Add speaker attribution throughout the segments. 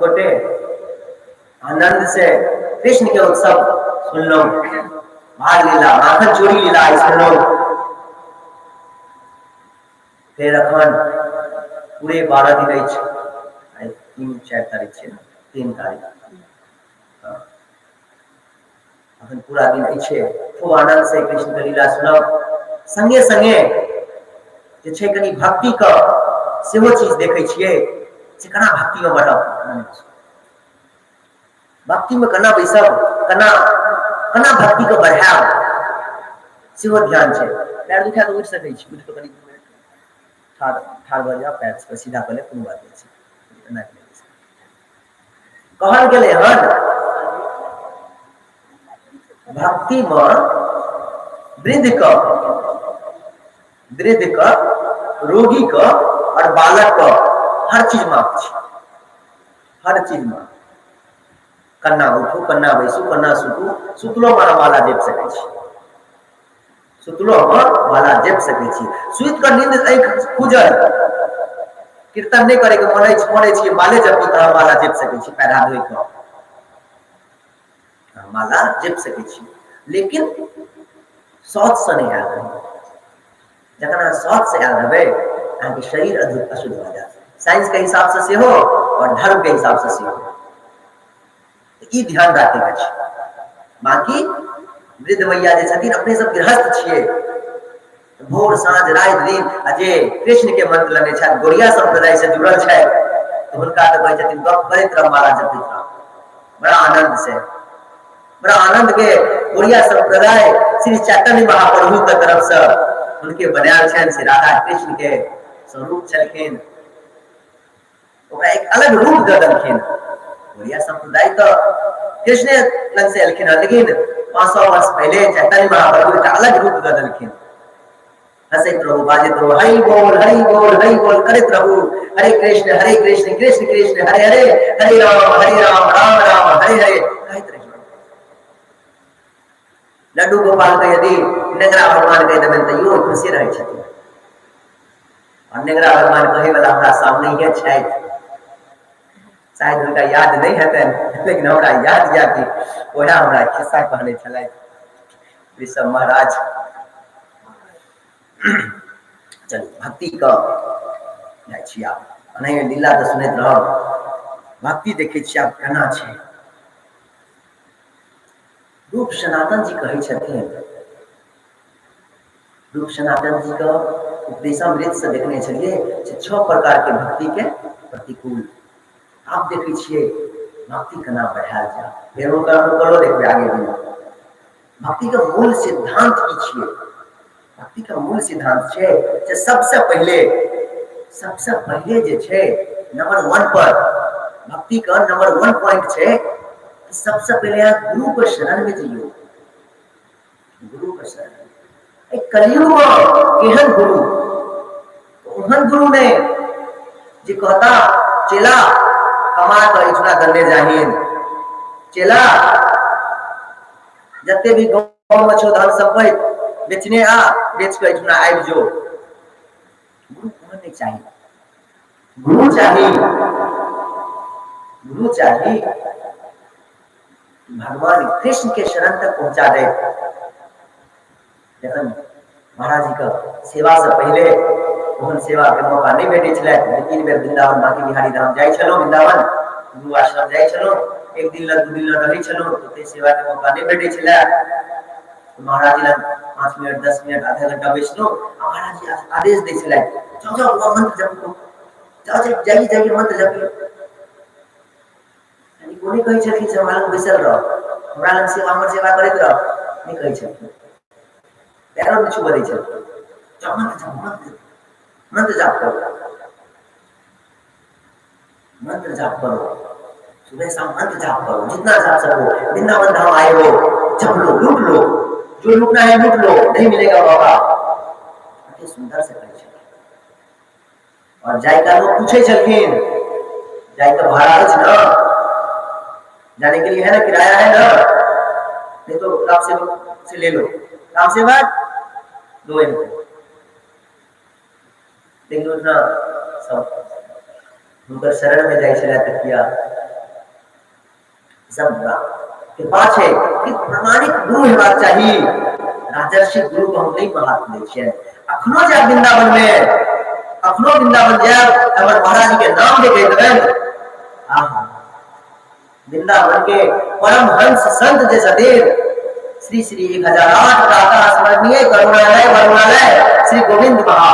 Speaker 1: गोटे आनंद से कृष्ण के उत्सव सुनलहुँ, भाग लीला, माखन चोरी लीला आइ सुनलहुँ। फेर अखन पूरे 12 दिन अछि, आइ 3-4 तारीख छै ने, 3 तारीख, हँ, अखन पूरा दिन अछि, खूब आनंद से कृष्ण के लीला सुनब। संगे संगे जे छै कनि भक्ति के सेहो चीज देखै छियै जे केना भक्ति में बढ़ब, भक्ति में केना बैसब, केना केना भक्ति के बढ़ायब, सेहो ध्यान छै। पैर दुखाय तऽ उठि सकै छी, उठि कऽ कनि ठाढ़ ठाढ़ भऽ जाउ, पैर सबके सीधा कऽ लेब, कोनो बात नहि छै। एना कहल गेलै हन भक्ति में वृद्ध के, रोगी के और बालक के हर चीज माफ छै, हर चीज माफ। कन्ना उठू, कन्ना बैसू, कन्ना सुतू, सुतलो में अहाँ माला जपि सकै छी, सुतलो में माला जपि सकै छी। सुति कऽ नींद आँखि खुजल, कीर्तन नहि करैके मन अछि, मरै छी, माले जपू तऽ अहाँ माला जपि सकै छी, पैर हाथ धोइ कऽ माला जपि सकै छी, लेकिन शौच से नहि आयल रहबै। जखन अहाँ शौच से आयल रहबै, अहाँके शरीर अशुद्ध भऽ जायत, साइंस के हिसाब से सेहो और धर्म के हिसाब से सेहो। ई ध्यान राखैके छै। बाकी वृद्ध मैया जे छथिन, अपने सब गृहस्थ छियै, भोर साँझ राति दिन, आ जे कृष्ण के मंत्र लेने छथि, गौड़िया संप्रदाय से जुड़ल छथि, तऽ हुनका तऽ कहै छथिन गप करैत रह, माला जपैत रह, बड़ा आनंद से, बड़ा आनंद के गौड़िया संप्रदाय श्री चैतन्य महाप्रभु के तरफ से हुनके बनायल छनि। श्री राधा कृष्ण के स्वरूप छलखिन, ओकरा एक अलग रूप दऽ देलखिन। गौड़िया संप्रदाय तऽ कृष्ण लग से एलखिन हँ, लेकिन 500 वर्ष पहिले चैतन्य महाप्रभु एकटा अलग रूप दऽ देलखिन। हंसैत रहू, बाजैत रहू, हरि बोल हरि बोल हरि बोल करैत रहू, हरे कृष्ण हरे कृष्ण कृष्ण कृष्ण हरे हरे, हरे राम हरे राम राम राम हरे हरे कहैत रहियौ। लड्डू गोपाल के यदि नेंगरा भगवान कहि देबनि तैयो खुशी रहै छथिन। और नेंगरा भगवान कहै वाला हमरा सामने ही छथि, शायद हुनका याद नहि हेतनि, लेकिन हमरा याद या कि वएह हमरा खिस्सा कहने छलथि ऋषभ महाराज। चलू भक्ति के जाइ छी आब, एनाहिए लीला तऽ सुनैत रहब, भक्ति देखै छी आब केना छै। रूप सनातन जी कहै छथिन, रूप सनातन जी के उपदेशामृत से देखने छलियै जे 6 प्रकार के भक्ति के प्रतिकूल। आब देखै छियै भक्ति केना बढ़ायल जाय, फेर हुनकर अनुकूलो देखबै आगे दिन। भक्ति के मूल सिद्धांत की छियै? भक्ति के मूल सिद्धांत छै जे सबसे पहिले जे छै नंबर 1 पर, भक्ति के नंबर 1 पॉइंट छै कि सबसे पहिले अहाँ गुरु के शरण में जइयौ। गुरु के शरण में। कलयुग में केहन गुरु? ओहन गुरु नहीं जे कहता चेला कमा के इतना दने जाहिन, चेला जते भी गाँव में छो धन संपत्ति बेचने आ, बेच के इतना आबि जो। गुरु ओहन नहीं चाहिए। गुरु चाहिए, गुरु चाहिए भगवान कृष्ण के शरण तक पहुंचा दे। जखन महाराज जी के सेवा से पहले ओहन सेवा के मौका नहीं भेटै छलै, 3 बेर वृंदावन बांके बिहारी धाम जाइ छलहुँ, वृंदावन गुरु आश्रम जाइ छलहुँ, 1 दिन लग 2 दिन लग रहै छलहुँ, ओते सेवा के मौका नहीं भेटै छलै। महाराज जी लग 5 मिनट 10 मिनट आधा घंटा बैसलहुँ, महाराज जी आदेश दै छलै, जाओ जाओ बाबा मंत्र जपो, जाओ जाओ जाइए जाइए मंत्र जपिए। यानी ओ नहि कहै छलखिन से हमरा लग बैसल रह, हमरा लग सेवा हमर सेवा करैत रह, नहि कहै छलखिन, पैरो नहि छुबऽ दै छलखिन। जाओ मंत्र जपो, मंत्र जपो, मंत्र जाप करो, मंत्र जाप करो, सुबह शाम मंत्र जाप करो, जितना जाप सको। वृंदावन धाम आए हो जप लो, लूट लो, जो लूटना है लूट लो, नहीं मिलेगा मौका। अति सुंदर से कहै छलखिन। और जाय काल वो पूछे छलखिन, जाय के भाड़ा अछि ना, जाने के लिए है ना, किराया है ना, नहीं तो राम सेवक से ले लो, राम सेवक दो इनको। लेकिन उतना सब हुनकर शरण में जाइ छलै तऽ किया सब बुरा कृपा छै कि प्रमाणिक गुरु हेबाक चाही। राजर्षि गुरु के हम नहि महत्व दै छियै। अखनो जायब वृंदावन में, अखनो वृंदावन जायब, हमर महाराज जी के नाम जे कहि देबनि, आहा, वृंदावन के परमहंस संत जे छथिन श्री श्री 1008 प्रातः स्मरणीय करुणालय वरुणालय श्री गोविंद महा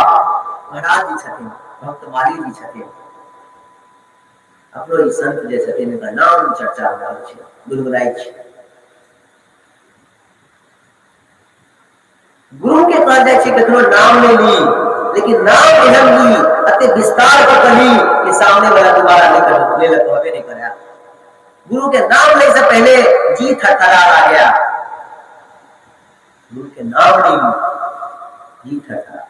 Speaker 1: महाराज जी छथिन, भक्त माली जी छथिन। अपनो ई संत जे छथिन हुनकर नाम चर्चा भऽ रहल छै, गुनगुनाइ छै। गुरु के कहल जाइ छै ककरो नाम नहि ली, लेकिन नाम एहन ली, एते विस्तार कऽ कऽ ली कि सामने वाला दोबारा नहि कर ले कहबे नहि करे। गुरु के नाम लै से पहले जी थरथरा आ गया। गुरु के नाम नहीं ली, जी थरथरा।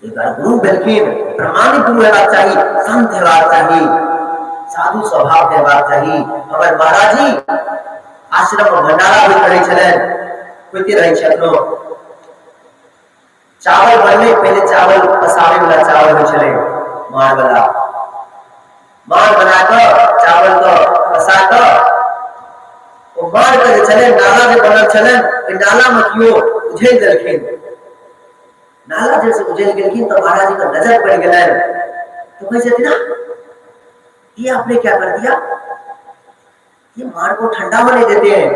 Speaker 1: एक बार गुरु भेलखिन, प्रमाणिक गुरु हेबाक चाही, संत हेबाक चाही, साधु स्वभाव के हेबाक चाही। हमर महाराज जी आश्रम में भंडारा भी करै छलनि, होइते रहै छै अखनो। चावल बनले, पहिले चावल पसाबै वाला चावल होइ छलै, मार वाला मार बना कऽ चावल के पसा कऽ ओ मार के जे छलै, नाला जे बनल छलनि, ओहि नाला में केओ उझेल देलखिन। नाला जैसे उजल गेलखिन तो महाराज जी का नजर पड़ गेलनि, तो कहै छथिन ना, ये आपने क्या कर दिया, ये मार को ठंडा होने देते हैं,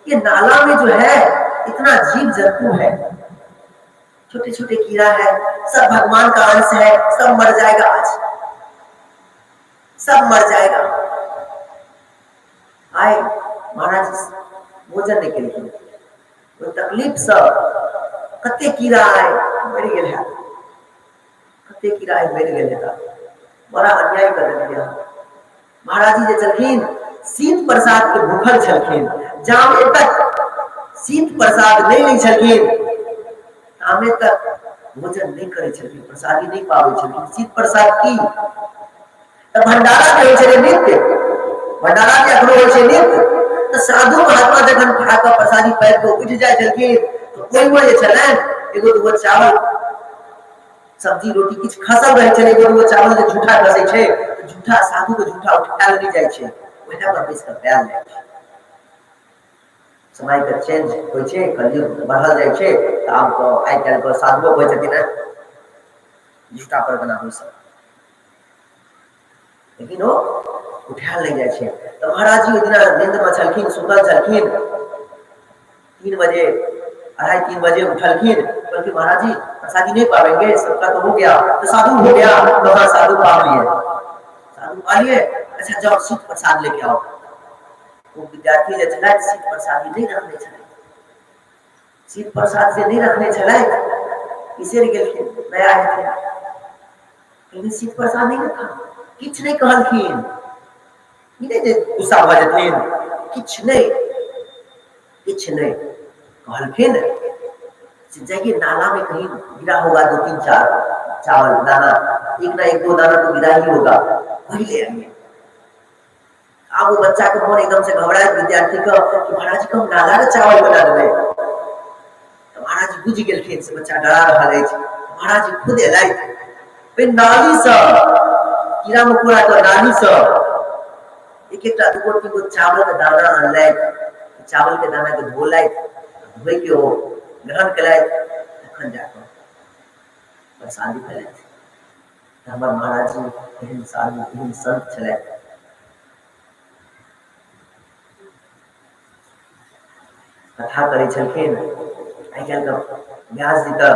Speaker 1: ये नाला में जो है इतना जीव जंतु है, छोटे छोटे कीड़ा है, सब भगवान का अंश है, सब मर जाएगा आज, सब मर जाएगा। आए महाराज भोजन नहीं केलखिन, ओहि तकलीफसँ कते कीड़ा आइ मरि गेल हैत, कते कीड़ा आइ मरि गेल हेता, बड़ा अन्याय कऽ देलियै अहाँ। महाराज जी जे छलखिन शीत प्रसाद के भूखल छलखिन, जामे तक शीत प्रसाद नहि लै छलखिन तामे तक भोजन नहि करै छलखिन, प्रसादी नहि पाबै छलखिन। शीत प्रसाद की तऽ भंडारा जे होइ छलै नित्य, भंडारा जे अखनो होइ छै नित्य, तऽ साधु महात्मा जखन खा कऽ प्रसादी पाबि कऽ उठि जाइ छलखिन तऽ ओहिमे जे छलनि एगो दूगो चावल सब्जी रोटी किछु खसल रहै छलै, एगो दूगो चावल जे झूठा खसै छै तऽ झूठा साधु के झूठा उठायल नहि जाइ छै, ओएह पर बैस कऽ पायल जाइ छै। समय के चेंज होइ छै, कलयुग बढ़ल जाइ छै, तऽ आब तऽ आइ काल्हि के साधुओ कहै छथिन झूठा परगना होइ सब, लेकिन ओ उठायल नहि जाइ छै। तऽ महाराज जी ओहि दिना नींद मे छलखिन, सुतल छलखिन, 3 बजे 2:30-3 बजे उठलखिन, कहलखिन महाराज जी प्रसादी नहीं पावेंगे, सबका तो हो गया, तो साधु हो गया, तो हाँ साधु पा लिए, साधु पा लिए, अच्छा जाओ शीत प्रसाद लेके आओ। ओ विद्यार्थी जे छलथि शीत प्रसादी नहीं रखने छलथि, शीत प्रसाद से नहीं रखने छलथि, बिसरि गेलखिन, नया हेथिन, लेकिन शीत प्रसाद नहीं रखा, किछु नहि कहलखिन, ई नहि जे गुस्सा भऽ जेथिन, किछु नहि, किछु नहि कहलखिन। जाइए नाला में कहीं गिरा होगा 2-3-4 चावल दाना, एक ना एक दो दाना तो गिरा ही होगा, वही ले आइए। आब ओ बच्चा के मन एकदम से घबराइत विद्यार्थी के कि महाराज जी के हम नाला के चावल बना देबै। तऽ महाराज जी बुझि गेलखिन से बच्चा डरा रहल अछि। महाराज जी खुद एलथि, फेर नाली सँ कीड़ा मकोड़ा के नाली सँ एक एकटा दूगो तीन गो चावल के दाना अनलथि, चावल के दाना के धोलथि, धोइ के ओ ग्रहण केलथि, तखन जाकऽ प्रसादी केलथि। तऽ हमर महाराज जी एहन साधु एहन संत छलथि। कथा करै छलखिन। आइ काल्हि के व्यास जी तऽ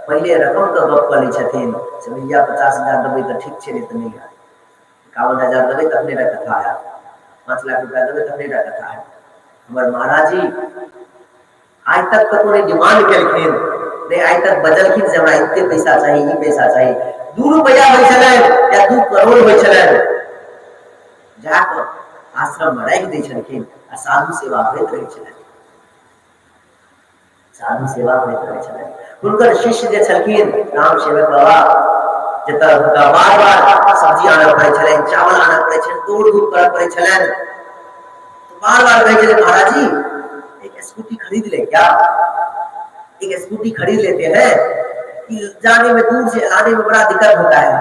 Speaker 1: पहिले रकम के गप कऽ लै छथिन से भैया 50,000 देबै तऽ ठीक छै, नहि तऽ नहि हैत, 51,000 देबै तखने टा कथा हैत, 5 लाख रुपया देबै तखने टा कथा हैत। हमर महाराज जी आइ तक कतौ नहि डिमांड केलखिन, नहि आइ तक बजलखिन से हमरा एते पैसा चाही, ई पैसा चाही। 2 रुपया होइ छलनि या 2 करोड़ होइ छलनि, जाकऽ आश्रम मे राखि दै छलखिन आ साधु सेवा होइत रहै छलनि, साधु सेवा होइत रहै छलनि। हुनकर शिष्य जे छलखिन राम सेवक बाबा, जतऽ हुनका बार बार सब्जी आनऽ पड़ै छलनि, चावल आनऽ पड़ै छलनि, दौड़ धूप करऽ पड़ै छलनि, बार बार कहै छलै महाराज जी एक स्कूटी खरीद ले, क्या एक स्कूटी खरीद लेते हैं कि जाने में दूर से आने में बड़ा दिक्कत होता है।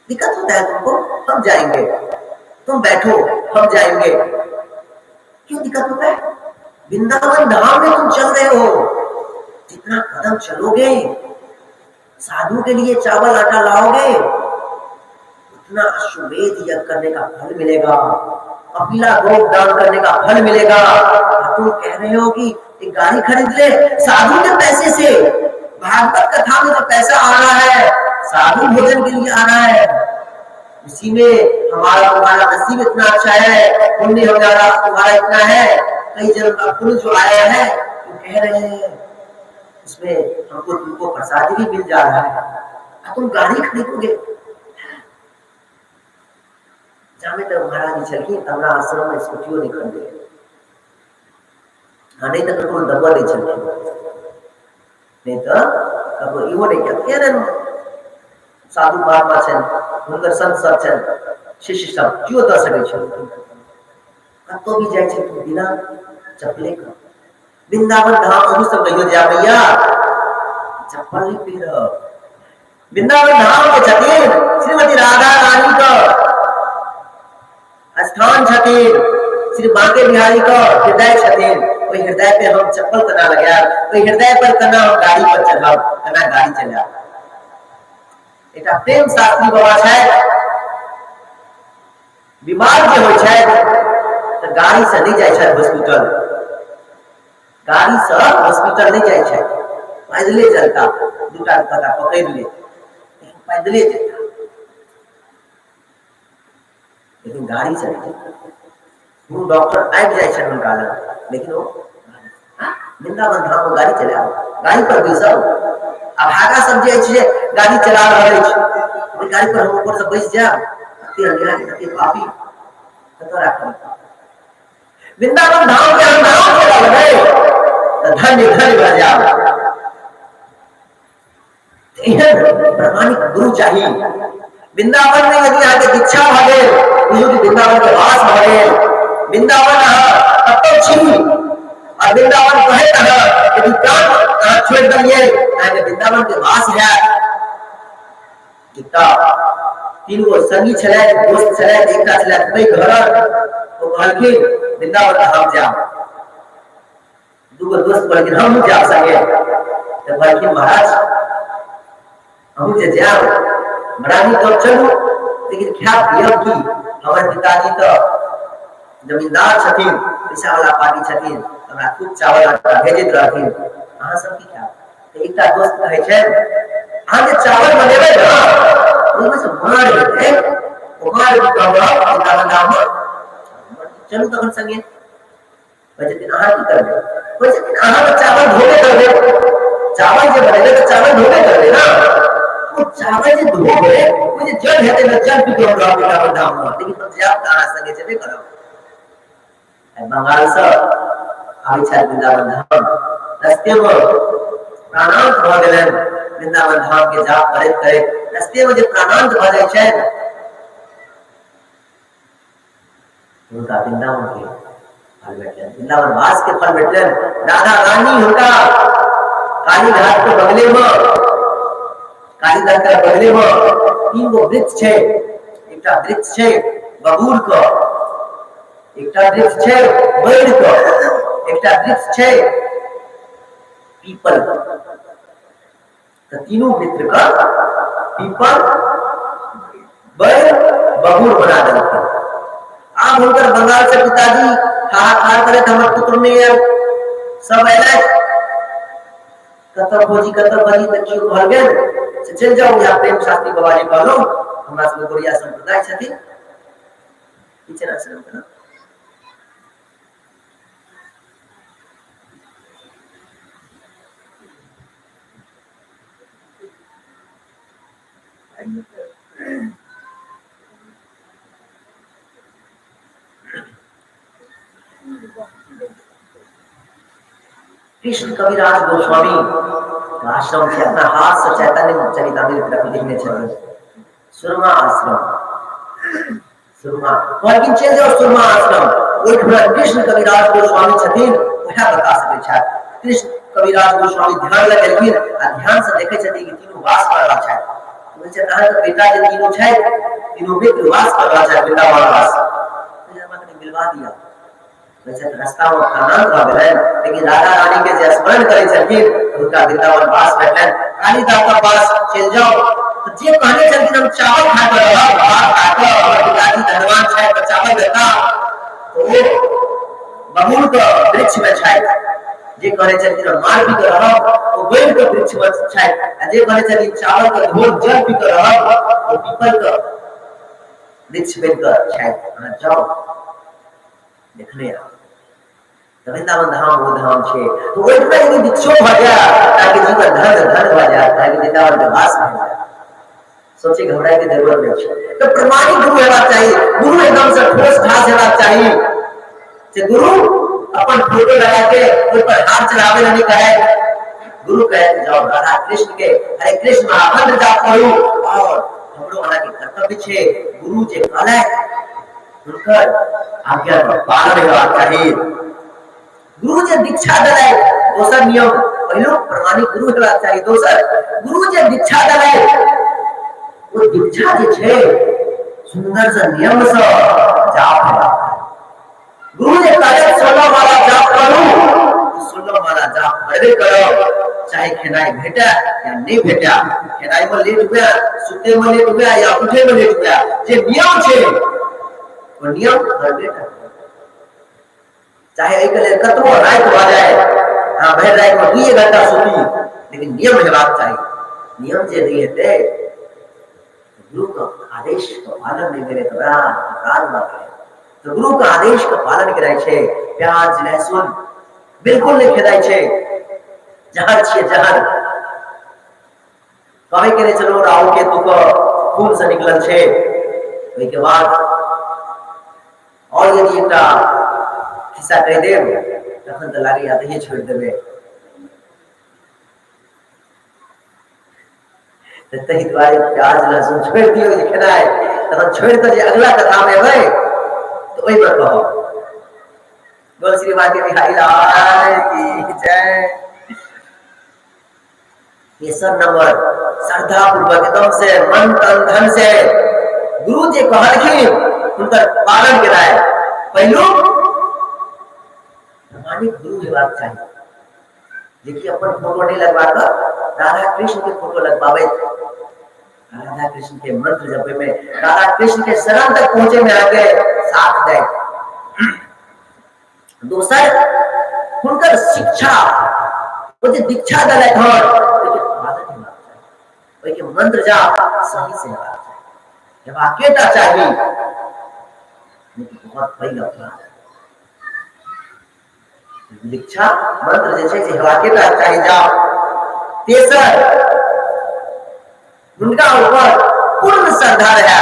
Speaker 1: दिक्कत होता है तुमको, हम जाएंगे, तुम बैठो हम जाएंगे। क्यों दिक्कत होता है? वृंदावन धाम में तुम चल रहे हो, जितना कदम चलोगे, साधु के लिए चावल आटा लाओगे, उतना अश्वमेध यज्ञ करने का फल मिलेगा, कपिला गोप दान करने का फल मिलेगा। तुम कह रहे हो कि एक गाड़ी खरीद ले साधु के पैसे से, भागवत कथा में जो पैसा आ रहा है साधु भोजन के लिए आ रहा है, उसी में हमारा तुम्हारा नसीब इतना अच्छा है, पुण्य हमारा तुम्हारा इतना है, कई जन्म का पुण्य जो आया है, तो कह रहे हैं उसमें हमको तुमको प्रसाद भी मिल जा रहा है, तुम गाड़ी खरीदोगे। जामे तक महाराज जी छलखिन तऽ हमरा आश्रम में स्कूटियो नहीं खरीदे, हाँ नहीं तऽ ककरो दबऽ दै छलखिन, नहीं तऽ ककरो इहो नहीं किया। एहन साधु महात्मा छनि, हुनकर संत सब छनि, शिष्य सब केओ दऽ सकै छै, कतौ भी जाइ छै बिना चप्पले के। वृंदावन धाम अहूँ सब कहियो जायब भैया, चप्पल नहीं पहिरब। वृंदावन धाम के छथिन श्रीमती राधा रानी के स्थान छथिन, श्री बांके बिहारी के हृदय छथिन, ओहि हृदय पे हम चप्पल केना लगायब, ओहि हृदय पर केना हम गाड़ी पर चढ़ब, केना गाड़ी चलायब। एकटा प्रेम शास्त्री बाबा छथि, बीमार जे होइ छथि तऽ गाड़ी से नहि जाइ छथि हॉस्पिटल, गाड़ी से हॉस्पिटल नहि जाइ छथि, पैदले चलता, दूटा कहता पकड़ि ले, लेकिन पैदले जेता, लेकिन गाड़ी से नहि जेता। कोनो डॉक्टर आबि जाइ छनि हुनका लग, लेकिन ओ वृंदावन धाम में गाड़ी चलाओ, गाड़ी पर बैसब। अभागा सब जे अछि गाड़ी चला रहल अछि, ओहि गाड़ी पर हम ऊपर से बैस जायब, कते अन्याय, कते पापी, कतऽ राखब। वृंदावन धाम के हम नाम चला लेबै तऽ धन्य धन्य भऽ जायब। एहन प्रमाणिक गुरु चाही। वृंदावन में यदि अहाँके दीक्षा भऽ गेल, बुझू कि वृंदावन के वास भऽ गेल, वृंदावन अहाँ कतौ छी आ वृंदावन कहैत अहाँ यदि प्राण अहाँ छोड़ि देलियै, अहाँके वृंदावन के वास हैत। एकटा तीन गो संगी छलथि, दोस्त छलथि, एकटा छलथि पैघ घरक, ओ कहलखिन वृंदावन धाम जायब। दूगो दोस्त कहलखिन हमहूँ जायब संगे। तऽ कहलखिन महाराज अहूँ जे जायब महारानी तब चलू, लेकिन खायब पियब की? हमर पिताजी तऽ जमींदार छथिन, पैसा वाला पार्टी छथिन, हमरा खूब चावल आटा भेजैत रहथिन, अहाँ सब की खायब? तऽ एकटा दोस्त कहै छै अहाँ जे चावल बनेबै ने ओहिमे से मार हेतै, ओ मार वृंदावन धाममे चलू तखन संगे। कहै छथिन अहाँ की करबै? कहै छथिन अहाँ तऽ चावल धोबे करबै, चावल जे बनेबै तऽ चावल धोबे करबै ने, ओ चावल जे धोबै ओ जे जल हेतै ने, जल पी कऽ हम रहब वृंदावन धाममे, लेकिन हम जायब तऽ अहाँ संगे जेबे करब। बंगालसँ आबै छथि वृंदावन धाम, रस्तेमे प्राणांत भऽ गेलनि। वृंदावन धाम के जाप करैत करैत रस्तेमे जे प्राणांत भऽ जाइ छनि, हुनका वृंदावन के फल भेटलनि, वृंदावन वास के फल भेटलनि। राधा रानी हुनका काली घाट के बगले में, काली घाट के बगले में तीन गो वृक्ष छै। एकटा वृक्ष छै बबूर के, एकटा वृक्ष छै बैर के, एकटा वृक्ष छै पीपल के। तऽ तीनू मित्र के पीपल, बैर, बबूर बना देलखिन। आब हुनकर बंगाल से पिताजी हाहाकार करैत, हमर पुत्र नहि आयल, सब अयलथि, कतऽ खोजी कतऽ खोजी, तऽ केओ कहल गेल से चलि जाउ यहाँ प्रेम शास्त्री बाबा जी कहलहुँ, हमरा सबके गोरिया सम्प्रदाय छथिन, की छै आश्रम के नाम? कृष्ण कविराज गोस्वामी आश्रम छै, अपना हाथ से चैतन्य चरितामृत रख लिखने छथिन। सुरमा आश्रम, सुरमा कहलखिन चलि जाउ सुरमा आश्रम, ओहिठुना कृष्ण कविराज गोस्वामी छथिन, वएह बता सकै छथि। कृष्ण कविराज गोस्वामी ध्यान लगेलखिन आ ध्यान से देखै छथिन कि तीनू वास कऽ रहल छथि। बोलै छथि अहाँके बेटा जे तीनू छथि, तीनू मित्र वास कऽ रहल छथि वृन्दावन वास, हमरा कनि मिलवा दिअ। कहै छथि रास्तामे प्राणांत भऽ गेलनि, लेकिन राधा रानी के जे स्मरण करै छलखिन हुनका वृन्दावन वास भेटलनि। कालिदास के पास चलि जाउ, तऽ जे कहने छलखिन हम चावल खा कऽ रहब, भात खा कऽ, हमर पिताजी धनवान छथि तऽ चावल देता, तऽ ओ बबूल के वृक्ष में छथि। जे कहने छलखिन हम मार पी कऽ रहब, ओ बैल के वृक्ष में छथि। आ जे कहने छलखिन चावल के घोर जल पी कऽ रहब, ओ पीपल के वृक्ष बनि कऽ छथि। अहाँ जाउ, देखने आउ। तऽ वृन्दावन धाम ओ धाम छै, तऽ ओहिठमा यदि दीक्षो भऽ जाय ताकि जीवन धन धन भऽ जाय, ताकि वृन्दावन के वास भऽ जाय, सोचे घबराए के जरूरत नहीं छै। तऽ प्रमाणिक गुरु हेबाक चाही, गुरु एकदम से ठोस ठास हेबाक चाही। से गुरु अपन फोटो लगा के ओहि पर हाथ चढ़ावे नहीं कहे, गुरु कहे जाओ राधा कृष्ण के हरे कृष्ण महामंत्र जाप करू। और हमरो अहाँ के कर्तव्य छै गुरु जे कहले हुनकर आज्ञा के पालन हेबाक चाही। गुरु जे दीक्षा देलै, दोसर नियम, पहिलो प्रमाणिक गुरु हेबाक चाही, दोसर गुरु जे दीक्षा देलै ओ दीक्षा जे छै सुंदर से नियम से जाप हेबाक चाही। गुरु जे कहले 16 माला जाप करू, 16 माला जाप करबे करब, चाहे खेनाइ भेटै या नहि भेटै, खेनाइ में लेट हुए, सुते में लेट हुए या उठे में लेट हुए, जे नियम छै ओ नियम करबे करब। चाहे एहिके लेल कतबो राति भऽ जाय, अहाँ भरि रातिमे 2 घंटा सुती, लेकिन नियम हेबाक चाही। नियम जे नहि हेतै, गुरु के आदेश के पालन नहि भेलै तऽ बड़ा अपराध भऽ गेलै। तऽ गुरु के आदेश के पालन केनाइ छै। प्याज लहसुन बिल्कुल नहि खेनाइ छै, जहर छियै जहर। कहै केने चलो राहु केतु के खून से निकलल छै। ओहिके बाद और यदि एकटा खिस्सा कहि देब तखन तऽ लागैया तहिये छोड़ि देबै, तऽ ताहि दुआरे प्याज लहसुन छोड़ि दियौ जे खेनाइ, तखन छोड़ि कऽ जे अगला कथामे एबै तऽ ओहिमे कहब। बोल श्री बाके बिहारी लाल की जय। तेसर नंबर, श्रद्धा पूर्वक एकदम से मन तन धन से गुरु जे कहलखिन हुनकर पालन केनाइ। पहिलु प्रमाणिक गुरु हेबाक चाही, जेकि अपन फोटो नहीं लगवा कऽ राधा कृष्ण के फोटो लगवाबैत, राधा कृष्ण के मंत्र जपे में, राधा कृष्ण के शरण तक पहुंचे में आके साथ दे। दोसर हुनकर शिक्षा, ओ जे दीक्षा देलथि हन ओहिके पालन हेबाक चाही, ओहिके मंत्र जाप सही से हेबाक चाही, हेबाके टा चाही, नहीं तो बहुत पैघ अपराध है। दीक्षा मंत्र जे छै से हेबाके टा चाही जाप। तेसर हुनका ऊपर पूर्ण श्रद्धा रहै।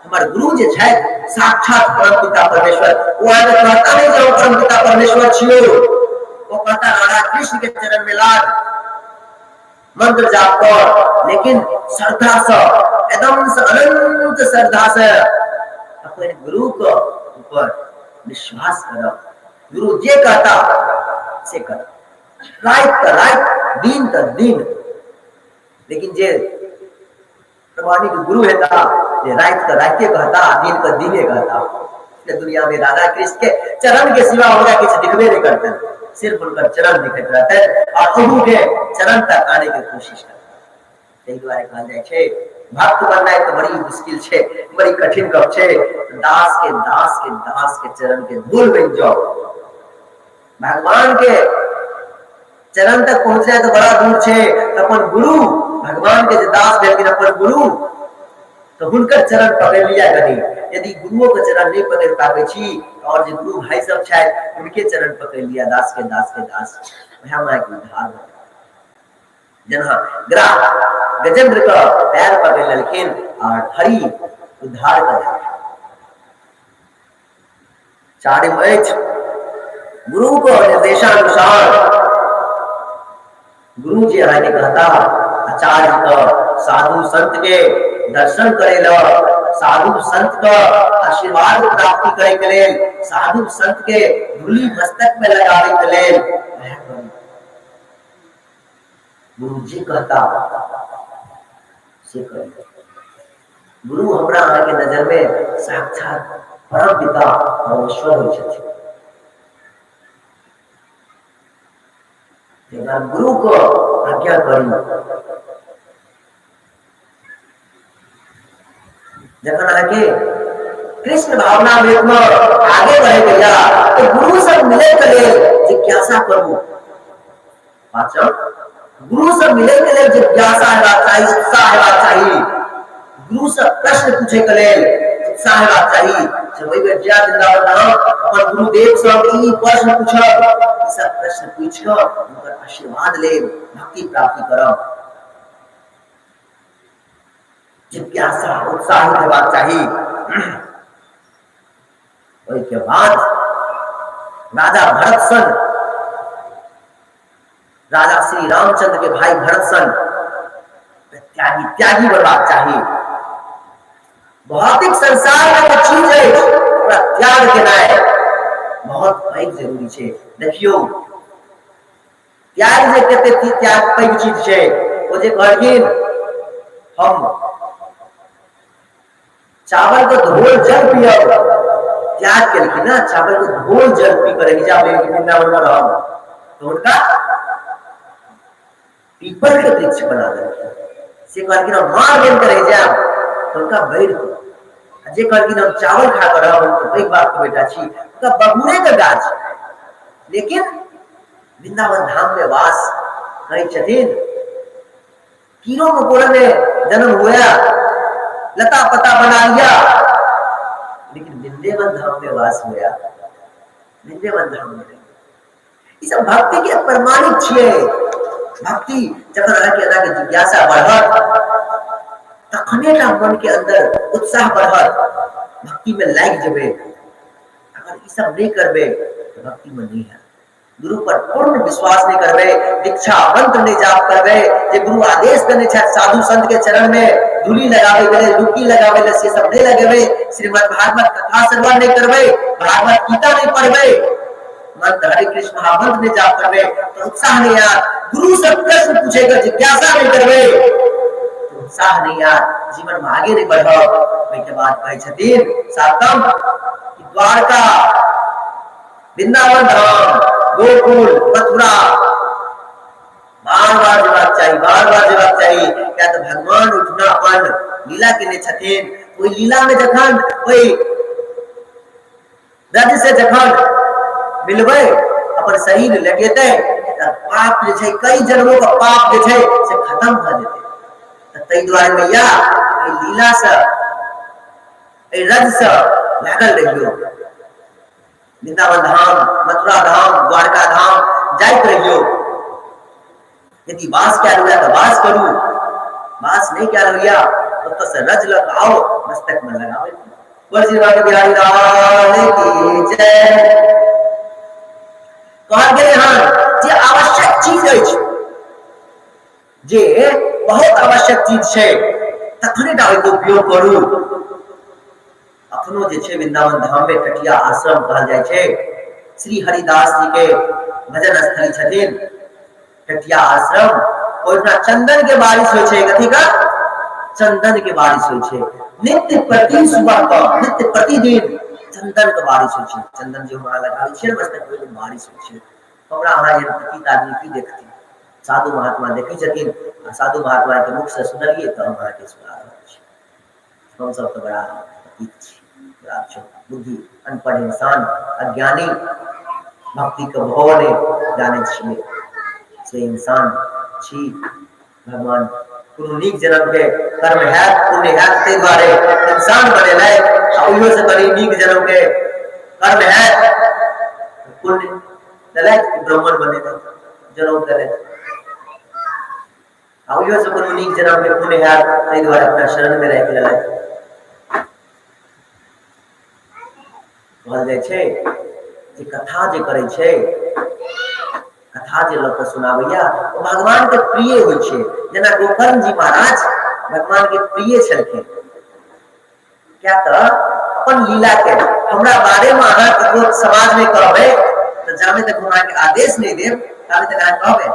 Speaker 1: हमर गुरु जे छथि साक्षात परम पिता परमेश्वर, ओ अहाँके कहता नहि जे हम परम पिता परमेश्वर छियौ, ओ कहता राधा कृष्ण के चरण में लाग, मंत्र जाप कर, लेकिन श्रद्धा से एकदम से अनंत श्रद्धा से अपन गुरु के ऊपर विश्वास करब, गुरु जे कहता से करब, राति तऽ राति, दिन तऽ दिन। लेकिन जे प्रमाणिक गुरु हेता जे राति के रातिए कहता, दिन के दिने कहता। दुनिया में राधा कृष्ण के चरण के सिवा हुनका किछु दिखबे नहीं करतनि, सिर्फ हुनकर चरण दिखैत रहतनि और अहू के चरण तक आने के कोशिश करतनि। ताहि दुआरे कहल जाइ छै भक्त बननाइ तऽ बड़ी मुश्किल छै, बड़ी कठिन गप छै। दास के दास के दास के चरण के धूल बनि जाओ, भगवान के चरण तक पहुंचनाइ तऽ बड़ा दूर छै। तऽ अपन गुरु भगवान के जे दास भेलखिन अपन गुरु, तऽ हुनकर चरण पकड़ि लिअ कनी। यदि गुरुओ के चरण नहि पकड़ि पाबै छी और जे गुरु भाई सब छथि हुनके चरण पकड़ि लिअ, दास के दास के दास, वएह माय के उद्धार भऽ। जेना ग्राह गजेंद्र के पैर पकड़ि लेलखिन और हरि उद्धार कऽ देलखिन। चारिम अछि गुरु के निर्देशानुसार, गुरु जी अहाँके कहता आचार्य के, साधु संत के दर्शन करे ल, साधु संत के आशीर्वाद प्राप्ति करे के लेल, साधु संत के धूली मस्तक में लगावे के लेल गुरु जी कहता से करी। गुरु हमरा अहाँके नजरमे साक्षात परम पिता परमेश्वर होइ छथिन। गुरु को आज्ञा करी। जखन अहाँके कृष्ण भावना में आगे बढ़े गया तो गुरु सब मिले के लेल जिज्ञासा करू। पाचम, गुरु सब मिले के लेल जिज्ञासा हेबाक चाही, उत्साह हेबाक चाही। गुरु से प्रश्न पूछे के लेल उत्साह हेबाक चाही। जब ओहि बेर जय वृंदावन धाम अपन गुरुदेव से ई प्रश्न पूछब, ई सब प्रश्न पूछि कऽ हुनकर आशीर्वाद लेब, भक्ति प्राप्ति करब। जिज्ञासा उत्साहित हेबाक चाही। ओहिके बाद राजा भरत सन, राजा श्री रामचंद्र के भाई भरत सन त्यागी त्यागी बनबाक चाही। भौतिक संसार में जे चीज अछि ओकरा त्याग केनाइ बहुत पैघ जरूरी छै। देखियौ त्याग जे कते त्याग पैघ चीज छै। ओ जे कहलखिन हम चावल के धोल जल पियब, त्याग केलखिन ना, चावल के धोल जल पी कर रहि जाब वृंदावन में रहब, तो हुनका पीपल के वृक्ष बना देलखिन। से कहलखिन हम मार बन के रहि जायब, तो हुनका बैर के। जे कहलखिन हम चावल खा कर रहब, हम तो पैघ बाप के बेटा छी, हुनका बबूरे के गाछ। लेकिन वृंदावन धाम में वास करै छथिन, कीड़ों मकोड़े में जन्म हुआ, लता पता बना लिया, लेकिन वृंदावन धाम में वास हुआ, वृंदावन धाम में रही। ई सब भक्ति के प्रमाणिक छियै। भक्ति जखन अहाँके अहाँके जिज्ञासा बढ़त तखने टा मन के अंदर उत्साह बढ़त, भक्ति में लागि जेबै। अगर ई सब नहीं करबै तो भक्ति में नहीं है। गुरु पर पूर्ण विश्वास नहीं करबै, दीक्षा मंत्र नहीं जाप करबै, जे गुरु आदेश देने छथि साधु संत के चरण में धूली लगाबै के लेल, डुबकी लगाबै लेल, से सब नहीं लगेबै, श्रीमद् भागवत कथा श्रवण नहीं करबै, भागवत गीता नहीं पढ़बै, मंत्र हरे कृष्ण महामंत्र नहीं जाप करबै, तो उत्साह नहीं आत। गुरु से प्रश्न पूछेगा जिज्ञासा नहीं करबै तो उत्साह नहीं आत, जीवन में आगे नहीं बढ़ब। ओहिके बाद कहै छथिन सातम, द्वारका, वृंदावन धाम, गोकुल, मथुरा बार बार जेबाक चाही, बार बार जेबाक चाही। किया तऽ भगवान उठना अपन लीला केने छथिन। ओहि लीला में जखन ओहि ब्रज से जखन मिलबै, अपन शरीर लटेतै, तऽ पाप जे छै, कई जन्मों का पाप जे छै से खत्म भऽ जेतै। तऽ ताहि दुआरे मैया एहि लीला से, एहि रज से लागल रहियौ। वृंदावन धाम, मथुरा धाम, द्वारका धाम जाइत रहियौ। यदि वास कयल हुए तऽ वास करू, वास नहि कयल होइया ओतऽ से रज लऽ कऽ आउ, मस्तक में लगाबै। बोल श्री बाबा बिहारी लाल की जय। कहल गेलै हन जे आवश्यक चीज अछि, जे बहुत आवश्यक चीज छै, तखने टा ओहिके उपयोग करू। अखनो जे छै वृंदावन धाम में कटिया आश्रम कहल जाइ छै, श्री हरिदास जी के भजन स्थली छथिन कटिया आश्रम। ओहिठिना चंदन के बारिश होइ छै। कथी का? चंदन के बारिश होइ छै। नित्य प्रति सुबह के, नित्य प्रतिदिन चंदन के बारिश होइ छै। चंदन जे हमरा लगाबै छियै ने मस्तक, ओहि बारिश होइ छै। हमरा अहाँ एहन पतित आदमी की देखथिन? साधु महात्मा देखै छथिन, आ साधु महात्मा के मुख से सुनलियै तऽ हम अहाँके सुना रहल छी। हम सब तऽ बड़ा पतित छी, बड़ा बुद्धि अनपढ़ इंसान, अज्ञानी, भक्ति के भाव नहि जानै छियै से इंसान छी। भगवान कोनो नीक जन्म के कर्म हैत, पुण्य हैत, ताहि दुआरे इंसान बनेलथि, आ ओहियो से कनि नीक जन्म के कर्म हैत, पुण्य देलथि, ब्राह्मण बनेलथि, जनउ देलथि, आ ओहियो से कोनो नीक जन्म के पुण्य हैत, ताहि दुआरे अपना शरण में राखि लेलथि। कहल जाइ छै जे कथा जे करै छै, कथा जे लऽ कऽ सुनाबैया, ओ भगवान के प्रिय होइ छै। जेना गोकर्ण जी महाराज भगवान के प्रिय छलखिन, किया तऽ अपन लीला के हमरा बारे में अहाँ ककरो समाज में कहबै तऽ जामे तक हम अहाँके आदेश नहि देब ताबे तक अहाँ कहबै।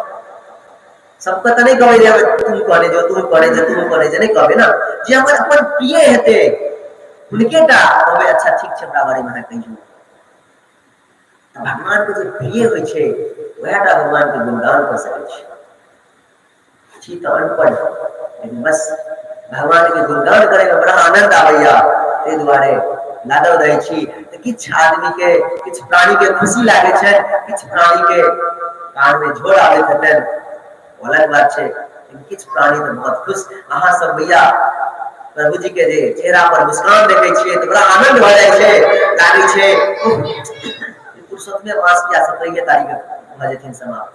Speaker 1: सबके तऽ नहि कहबै जे तू कहने जो, तू कहने जो, तू कहने जो, नहि कहबै ने। जे हमर अपन प्रिय हेतै हुनके टा कहबै, अच्छा ठीक छै, हमरा बारेमे अहाँ कहियौ। तऽ भगवानके जे प्रिय होइ छै वएह टा भगवानके गुणगान कऽ सकै छै। छी तऽ अनपढ़, लेकिन बस भगवानके गुणगान करैमे बड़ा आनन्द आबैया, ताहि दुआरे लागल रहै छी। तऽ किछु आदमीके, किछु प्राणीके खुशी लागै छै, किछु प्राणीके कानमे झोर आबैत हेतनि, ओ अलग बात छै, लेकिन किछु प्राणी तऽ बहुत खुश। अहाँ सब भैया प्रभुजी के जे चेहरा पर मुस्कान देखै छियै तऽ बड़ा आनन्द भऽ जाइ छै, लागै छै पुरुषोत्तमे मास या 17 तारीख भऽ जेथिन समाप्त,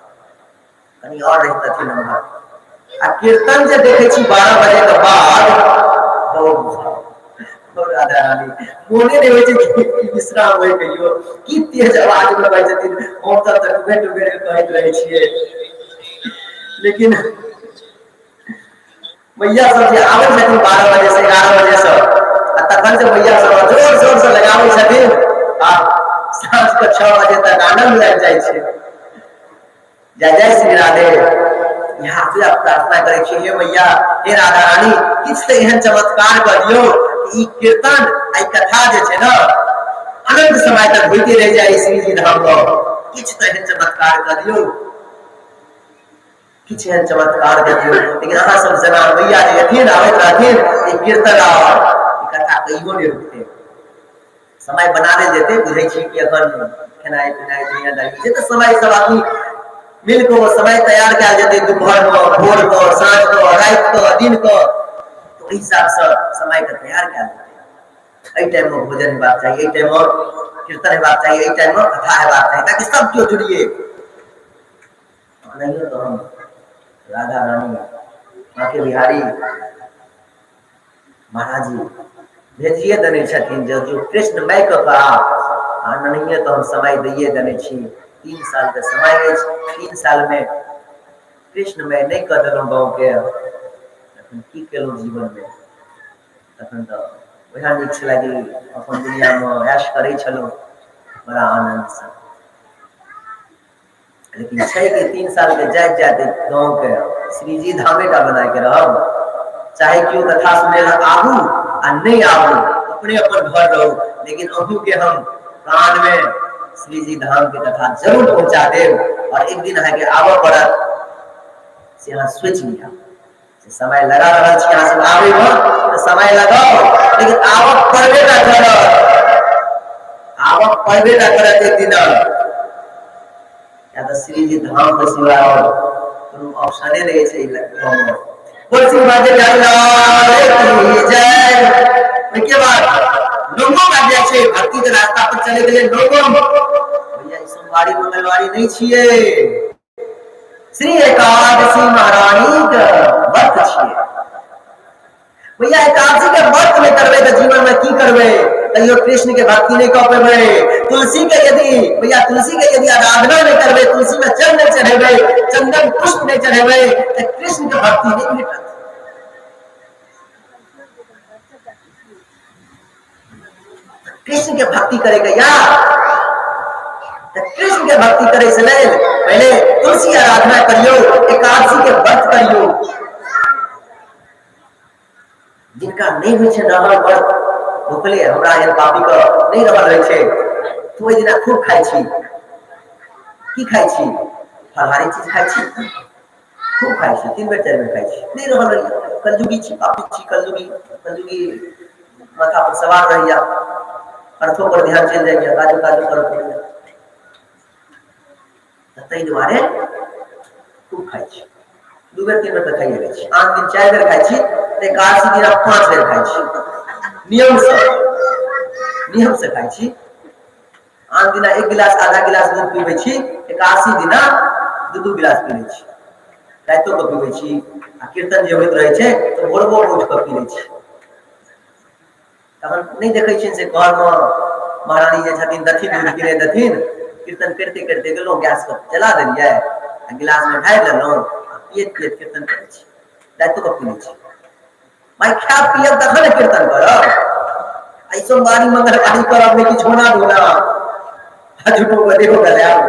Speaker 1: कनि और रहितथिन नम्बर। आ कीर्तन जे देखै छी 12 बजे के बाद, बहुत राधा रानी मोने नहि होइ छै कि विश्राम होइ कहियो, की तेज आवाज में कहै छथिन। हम तऽ टुगे टुगे कहैत रहै छियै, लेकिन मैया सब जे आबै छथिन 12 बजे से 11 बजे से, आ तखन जे मैया सब जोर जोर से लगाबै छथिन, आ साँझ के 6 बजे तक आनंद लागि जाइ छै। जय जय श्री राधे। यहाँ से प्रार्थना करै छी, हे मैया, हे राधा रानी, किछु तऽ एहन चमत्कार कऽ दियौ ई कीर्तन आ ई कथा जे छै ने अनंत समय तक होइते रहि जाय श्री जी धाम मे। किछु तऽ एहन चमत्कार कऽ दियौ, किछु एहन चमत्कार कऽ दियौ। लेकिन अहाँ सब जेना मैया जे एथिन आबैत रहथिन, ई कीर्तन और ई कथा कहियो नहि रुकतै। समय बना लेल जेतै, बुझै छी कि एखन खेनाइ पिनाइ दुनियादारी छै, तऽ समय सब आदमी मिल कऽ समय तैयार कयल जेतै, दुपहर मे, भोर कऽ, साँझ कऽ, राति कऽ, दिन कऽ, तऽ ओहि हिसाबसँ समयके तैयार कयल जेतै। एहि टाइममे भोजन हेबाक चाही, एहि टाइममे कीर्तन हेबाक चाही, एहि टाइममे कथा हेबाक चाही, ताकि सब केओ जुड़िए। ओनाहियो तऽ हम राधा रानी बाँके बिहारी महाराज जी भेजिए देने छथिन जे जो कृष्णमय कऽ कऽ आ नहिए तऽ हम समय दैए देने छी। 3 सालके समय अछि, 3 सालमे कृष्णमय नहि कऽ देलहुँ गाँवके, तखन की केलहुँ जीवनमे? तखन तऽ वएह नीक छलै कि अपन दुनिआँमे ऐश करै छलहुँ बड़ा आनन्दसँ। लेकिन छै कि 3 साल के जाइत जाइत गाँव के श्रीजी धामे टा बना के रहब, चाहे केओ कथा सुनै लए आबू आ नहि आबू, अपने अपन घर रहू, लेकिन अहूँ के हम कान में श्रीजी धाम के कथा जरूर पहुंचा देब। और एक दिन अहाँके आबऽ पड़त, से अहाँ सोचि लिअ। समय लगा रहल छी अहाँ सब आबै मे, तऽ समय लगाउ, लेकिन आबऽ पड़बे टा करत, आबऽ पड़बे टा करत एक दिन। या तऽ श्रीजी धाम के सिवा और कोनो ऑप्शने नहि छै गाँव मे। बोल श्री बाजे लाल की जय। ओहिके बाद नौगम आबि जाइ छै, भक्ति के रास्ता पर चले गेलै नौगम। भैया ई सोमवारी मंगलवारी नहि छियै, श्री एकादशी महारानी के व्रत छियै। भैया एकादशी के व्रत नहि करबै तऽ जीवन में की करबै? तैयो कृष्ण के भक्ति नहि कऽ पेबै। तुलसी के यदि भैया तुलसी के यदि आराधना नहि करबै, तुलसी में जल नहि चढ़ेबै, चंदन पुष्प नहि चढ़ेबै, तऽ कृष्ण के भक्ति नहि भेटत। कृष्ण के भक्ति करे के या तऽ कृष्ण के भक्ति करे से लेल पहले तुलसी आराधना करियो, एकादशी के व्रत करियो। जिनका नहीं होइ छै रहल व्रत भुखले, हमरा एहन पापी के नहीं रहल होइ छै, तऽ ओहि दिना खूब खाइ छी। की खाइ छी? फलहारी चीज खाइ छी, खूब खाइ छी, 3 बेर 4 बेर खाइ छी। नहि रहल रहैया, कलयुगी छी, पापी छी, कलयुगी, कलयुगी माथा पर सवार रहैया, अर्थो पर ध्यान चलि जाइया, काजो काजो करऽ पड़ैया, तऽ ताहि दुआरे खूब खाइ छी। 2 बेर 3 बेर तऽ खाइए लै छी। आन दिन 4 बेर खाइ छी, तऽ एकादशी दिन 5 बेर खाइ छी, नियमसँ, नियमसँ खाइ छी। आन दिना 1 गिलास आधा गिलास दूध पीबै छी, एकादशी दिना 2-2 गिलास पी लै छी, रातिओ कऽ पीबै छी, आ कीर्तन जे होइत रहै छै तऽ भोर भोर उठि कऽ पी लै छी। तखन नहि देखै छियनि से घरमे महारानी जे छथिन देथिन दूध कि नहि देथिन। कीर्तन करिते करिते गेलहुँ, गैसके जला देलियै आ गिलासमे ढारि लेलहुँ, आ पियैत पियैत कीर्तन करै छी, रातिओ कऽ पी लै छी। भाइ खायब पियब तखन ने कीर्तन करब। आई सोमवारी मंगलवारी करब नहि किछु होना धोना, झूठो के देखो गलायब।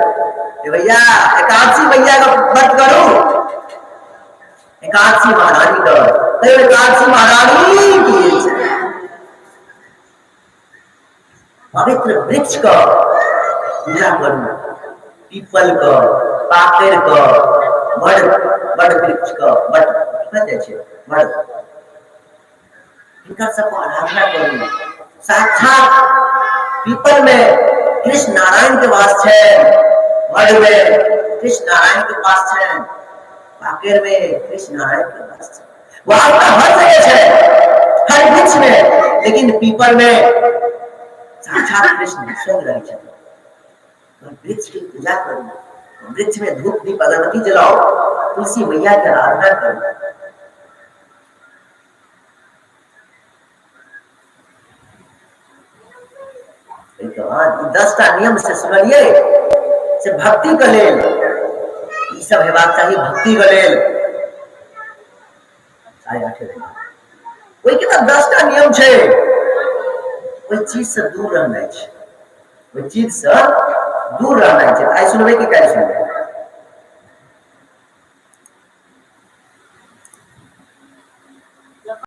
Speaker 1: भैया एकादशी भैया के व्रत करू, एकादशी महारानी के तैयो एकादशी महारानी की जय। पवित्र वृक्ष के पूजा करू, पीपल के, पाकड़ के, बड़ बड़ वृक्ष के, बड़ कहल जाइ छै बड़, हिनकर सबके आराधना करू। साक्षात पीपल में कृष्ण नारायण के वास छै, बड़ में कृष्ण नारायण के पास छै, पाकेर में कृष्ण नारायण के वास छै। वास तऽ हर जगह छै, हर वृक्ष में, लेकिन पीपल में साक्षात कृष्ण स्वयं रहै छथिन। वृक्ष के पूजा करू, वृक्ष में धूप दीप अगरबत्ती जलाओ, तुलसी मैया के आराधना करू। एहिके बाद ई 10टा नियम से सुनलियै से भक्ति के लेल ई सब हेबाक चाही। भक्ति के लेल 8:30 भेलै। ओहिके तऽ 10टा नियम छै, ओहि चीज से दूर रहनाइ छै, ओहि चीज से दूर रहनाइ छै। आइ सुनबै कि काल्हि सुनबै?